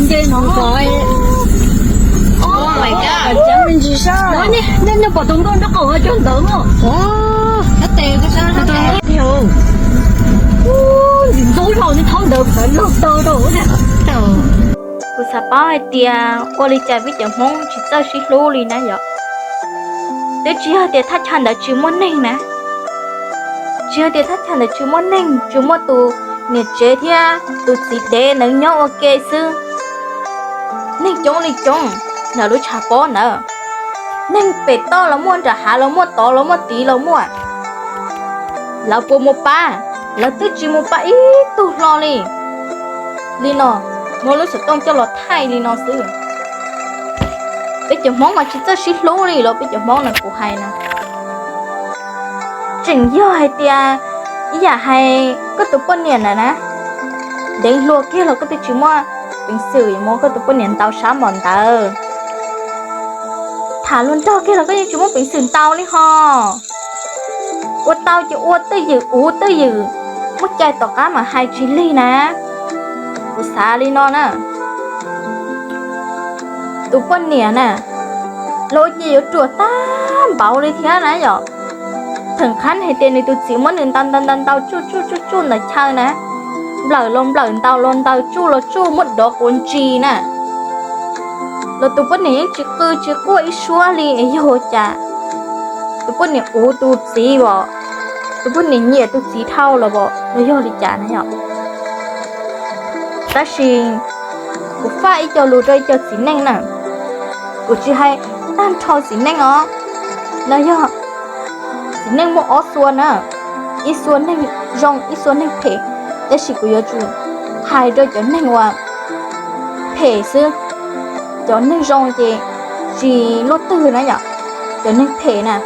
Nce no, nej pom tus nkauj nraub qaum cog ntawd mas, ntxim ntxub zog, nej thaub ntawd pab lug taw rau. Kuv xav paub hais tias ua li cas peb cov Hmoob tsis txawj sib hlub li na yom. Twb tsis yog tias thaj chaw ntawd tsis muaj neeg na, tsis yog tias thaj chaw ntawd tsis muaj neeg, tsuas muaj tus niam tsev thiab tus txiv dev ntawd nyob ua ke xwb. Neeg coob li coob nram lub tshav pob ntawd, neeg pem toj los muaj, nram hav los muaj, tod los muaj, tid los muaj. Lawv puas mus pab? Lawv twb tsis mus pab ib tug hlo li. Li no, muab lub xov tooj coj los thaij li no xwb. Peb cov Hmoob mas tsis txawj sib hlub li los peb cov Hmoob na, kuv hais na. Tseem yog hais tias ib yam hais koj tus poj niam ntawd na, deev hluas kiag los koj twb tsis muaj peev xwm yuav muab koj tus poj niam ntaus sab npaum ntawd. Tham hluas nraug kiag los koj yeej tsis muaj peev xwm ntaus li ho. Ua tau ces ua twj ywm, uv twj ywm, muaj cai tom qab mas hais tsis lig na. Kuv xav li no na, tus poj niam na, los ces yuav ruam tag npaum li thiab na yom. Theem qhab hais tias nws tus txiv muab nws ntaus ntaus ntaus ntaus tsuj tsuj tsuj tsuj ntawm chaw na, nplawm los nplawm, ntaus los ntaus, tsuj los tsuj, muab dov quav ntsis na, los tus poj niam yeej tsis qw tsis quaj ib suab li. Es yog ua cas tus poj niam uv tus txiv os, tus poj niam nyiam tus txiv dhau los os, los yog li cas na yom? Tab sis kuv faj ib co lus rau ib co txiv neej na, kuv tsis hais tag nrho txiv neej os, no yog txiv neej muaj ob txhua na, ib txhua neeg zoo ib txhua neeg phem, tab sis kuv yuav tsum hais rau cov neeg uas phem xwb, cov neeg zoo ces tsis luaj twg na yom, cov neeg phem na.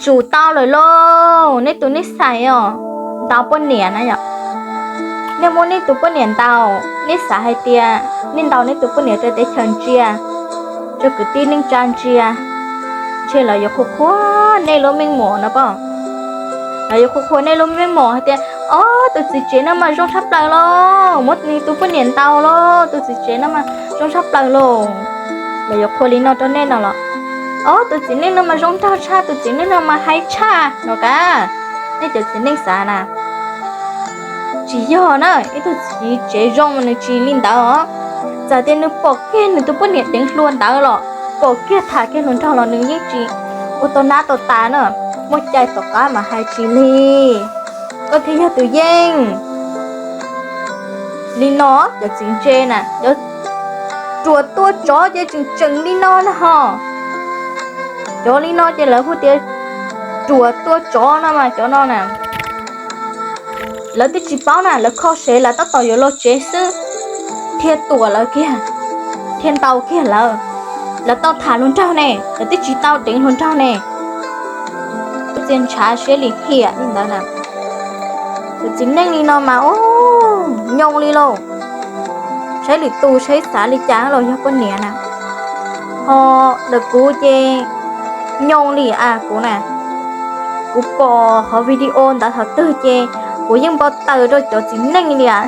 Tsum tau lawm lauj, nej tus nej xaiv os, ntaus poj niam na yom. Nej muab nej tus poj niam ntaus, nej xav hais tias nej ntaus nej tus poj niam rau teb chaws ntsia, rau kwv tij neej tsa ntsia, ntshe lawv yuav qhuas qhuas nej lub meej mom no pom. Lawv yuav qhuas qhuas nej lub meej mom hais tias, ob, tus txiv tsev no mas zoo tshaj plaws lauj, muab nws tus poj niam ntaus lauj, tus txiv tsev no mas zoo tshaj plaws lauj. Lawv yuav qhuas li no rau nej no los, ob, tus txiv neej no mas zoo nraug tshaj, tus txiv neej no mas hais tshaj no ka. Nej cov txiv neej xav na, tsis yog na, ib tug txiv tsev zoo mas nws tsis li ntawd os. Txawm tias nws pom kiag nws tus poj niam deev hluas ntawd los pom kiag tham kiag hluas nraug los nws yeej tsis ua tau nab tau tas na, muaj cai tom qab mas hais tsis lig, koj thiaj yog tus yeej. Li no cov txiv ntse na, cov ruam tua tsov ces tseem tseem li no na ho. Cov li no ces lawv hu tias ruam tua tsov no mas cov no na, lawv twb tsis paub na, lawv kho sev lawv tab tom yuav los tsev xwb, thiaj tuam lawv kiag, thiaj ntaus kiag lawv. Lawv tau tham hluas nraug ne, lawv twb tsis tau deev hluas nraug ne. Txias ntshav siab lim hiam li ntawd na. Tus txiv neej li no mas ub, nyoo li lauj. Saib lwm tus saib xav li cas los yog poj niam na. Ho ntawm kuv ces nyoo li a kuv na. Kuv pom qhov video ntawd thaum twg ces kuv yeej npau taws rau cov txiv neej li a.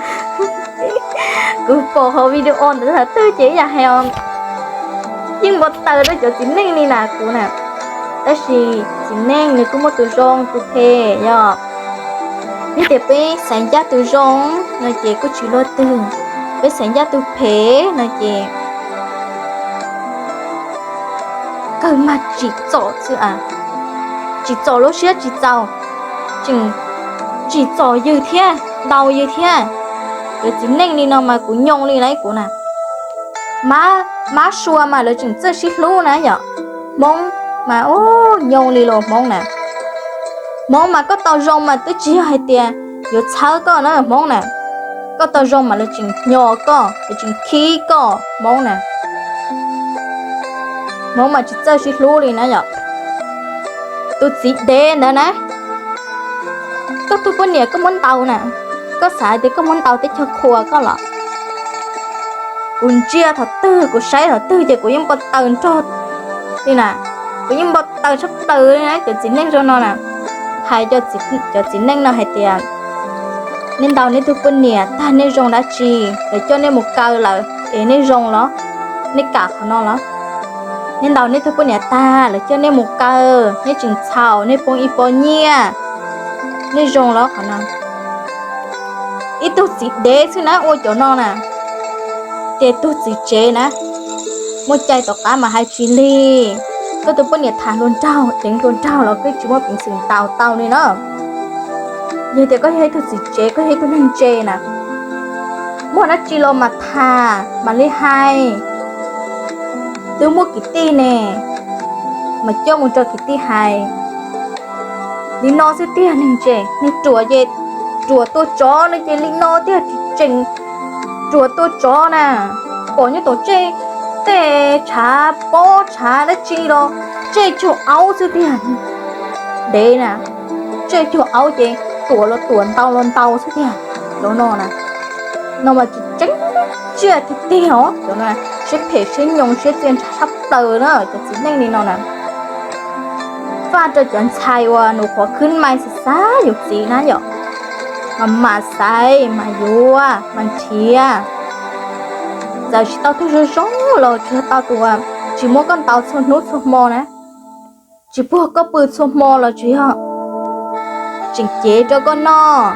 Kuv pom qhov video ntawd thaum twg ces ib yam hais os, yeej npau taws rau cov txiv neej li na kuv na. Tab sis txiv neej nws kuj muaj tus zoo tus phem yom. Yog tias peb xaiv ncaj tus zoo no ces kuj tsis luaj twg, peb xaiv ncaj tus phem no ces kawg mag tsim txom xwb a, tsim txom lub siab tsis txaus, tseem tsim txom yus thiab ntaus yus thiab. Cov txiv neej li no mas kuv nyoo li lauj kuv na. Mab sua mas lawv tseem txawj sib hlub na yom. Hmoob mas ub, nyoo li los Hmoob na. Hmoob mas koj tau zoo mas twb tsis yog hais tias yuav txhawb koj na Hmoob na. Koj tau zoo mas lawv tseem hnyo koj, lawv tseem khib koj Hmoob na. Hmoob mas tsis txawj sib hlub li na yom. Tus txiv dev ntawd na, koj tus poj niam koj muab ntaus na, koj xav tias koj muab ntaus teb chaws qhuas koj los? Kuv ntsia thaum twg kuv saib thaum twg ces kuv yeej npau taws nrog li na, kuv yeej npau taws tshaj plaws li na cov txiv neej zoo no na. Hais cov txiv neej no hais tias Nej ntaus nej tug poj niam tag nej zoo dab tsi? Lawv coj nej mus kaw lawm es nej zoo los? Nej kam qhov no los? Nej ntaus nej tug poj niam tag lawv coj nej mus kaw, nej tseem txhaum, nej poob ib pob nyiaj, nej zoo los qhov no? Ib tug txiv dev xwb na ua cov no na, ces tug txiv tsev na, muaj cai tom qab mas hais tsis lig. Koj tus poj niam tham hluas nraug, deev hluas nraug los koj tsis muaj peev xwm ntaus tau li na. Yog tias koj yog ib tug txiv tsev, koj yog ib tug neeg ntse na, muaj dab tsi los mas tham mam li hais. Twb muaj kwv tij ne, mas coj mus rau kwv tij hais. Li no xwb tiag, neeg ntse, neeg ruam ces ruam tua tsov no ces li no tiag, tseem ruam tua tsov na. Pom nyob tom tsej, tej tshav pob tshav dab tsi los tsej cuag aub xwb tiag. Dev na, tsej cuag aub ces tuam los tuam, ntaus los ntaus xwb tiag. Cov no na, no mas tsis tseeb, tsiaj tiag tiag os. Cov no siab phem siab nyoos siab txia ntsha sab plaws na, cov txiv neej li no na. Faj rau cov ntxhais uas nus qhuav khwb mais xav xav yus txiv na yom, mas mam xaiv mas yuav mas nrhiav. Txawm tsis tau tug zoo zoo los tsuas yog tau tus uas tsis muab koj ntaus txhua hnub txhua hmo na, tsis puag koj pw txhua hmo los tsuas yog tseem cev rau koj noj,